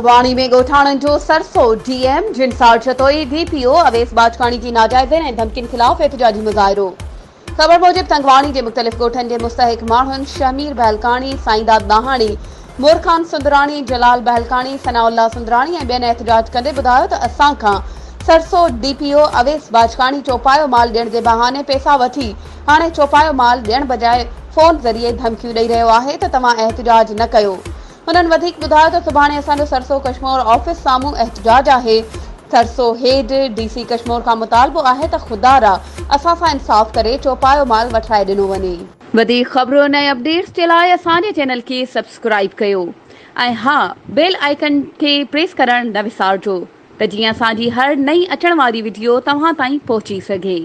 تنگواڻي ۾ ڳوٺاڻن جو Sarso D M Jansar Jatoi, D P O Awais Bajkani جي ناجائزين ۽ ڌمڪين خلاف احتجاجي مظاهرو. خبر موجب تنگواڻي جي مختلف ڳوٺن جي مستحق ماڻهن شهمير بهلڪاڻي، سائينداد ڏاهاڻي، مور خان سندراڻي، جلال بهلڪاڻي، ثناء الله سندراڻي ۽ ٻين احتجاج ڪندي ٻڌايو ته اسان کان Sarso D P O Awais Bajkani چوپايو مال ڏيڻ جي بهاني پئسا وٺي هاڻي چوپايو مال ڏيڻ بجاء فون ذريعي ڌمڪيون ڏئي رهيو آهي ته توهان احتجاج نه ڪيو. هنن وڌيڪ ٻڌايو ته سڀاڻي اسان جو سرسو ڪشمور آفيس سامهون احتجاج آهي، سرسو هيڊ ڊي سي ڪشمور کان مطالبو آهي ته خدارا اسان سان انصاف ڪري چوپايو مال وٺرائي ڏنو وڃي. وڌيڪ خبرن ۽ اپڊيٽس جي لاء اسان جي چينل کي سبسڪرائيب ڪيو ۽ ها بيل آئيڪن کي پريس ڪرڻ نه وسارجو ته جيئن اسان جي هر نئين اچڻ واري وڊيو توهان تائين پهچي سگهي.